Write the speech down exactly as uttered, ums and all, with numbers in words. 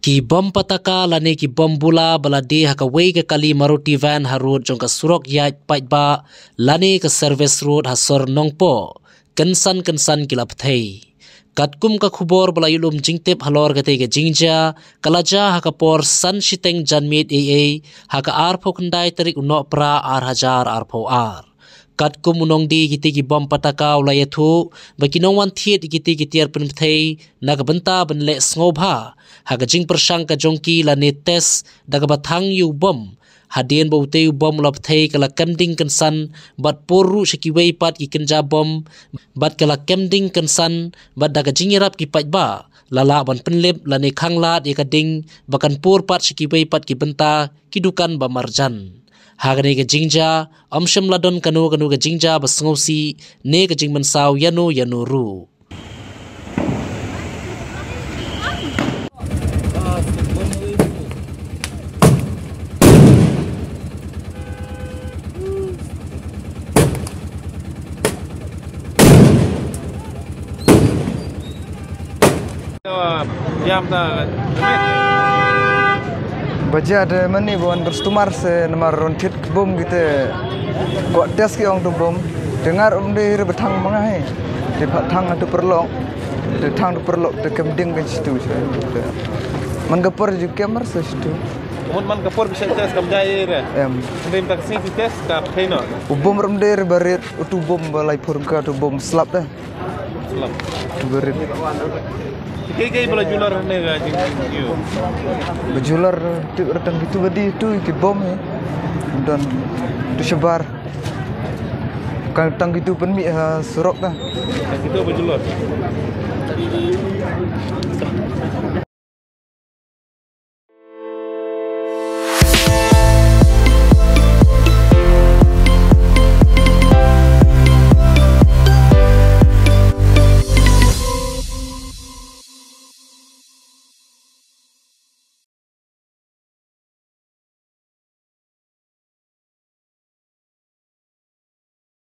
Ki bom pataka lane ki bom bula ba la die ha kawei ka kali Maruti van ha rud jong ka surok ïaid paidbah lane ka service road ha sor Nongpoh, kynsan kynsan ki la pynthei. Katkum ka khubor ba la ïalum jingtip halor katei ka jingjia, ka la jia ha ka por san shiteng janmiet ei ei, ha ka arphew khyndai tarik u Nohprah ar hajar arphew ar. Katkum u nongdie kitei ki bom pataka u la ïathuh ba ki nongwan thied kitei ki tiar pynpthei na ka bynta ban leh sngewbha ha ka jingpyrshang ka jong ki lane test da kaba thang ïa u bom. Hadien ba utei u bom u la pthei ka la kem ding kynsan bad pur ruh sha kiwei pat ki kynja bom bad ka la kem ding kynsan bad da ka jingïarap ki paidbah la lah ban pynlip lane khanglad ïa ka ding ba kan pur pat sha kiwei pat ki bynta ki dukan ba marjan. Ha kane ka jingjia, ym shym la don kano kano ka jingjia ba sngewsih ne ka jingmynsaw ïano ïano ruh. Ba jia de mane ba wan customer se namar ron thied ki bom ki te kwah test ki ong tu bom. Te ngar um de re ba thang ma nga hi. Te pha thang tu paralok. Te thang tu paralok te kem ding kan situ. Man ka por ju kem mar se situ. Mut man ka por bisa test kam jai re. Em. Ndim tak sing test ka pthei noh. U bom rum de re ba rit utu bom ba lai phur ka tu bom slap de. Slap. Tu ba rit. Kei kei ba la julor ne ka jing jing. Ba julor tu ratang kitu ba die tu ki bom hi. Don tu shabar. Kan tang kitu pynmih ha surok ka. Kitu ba julor.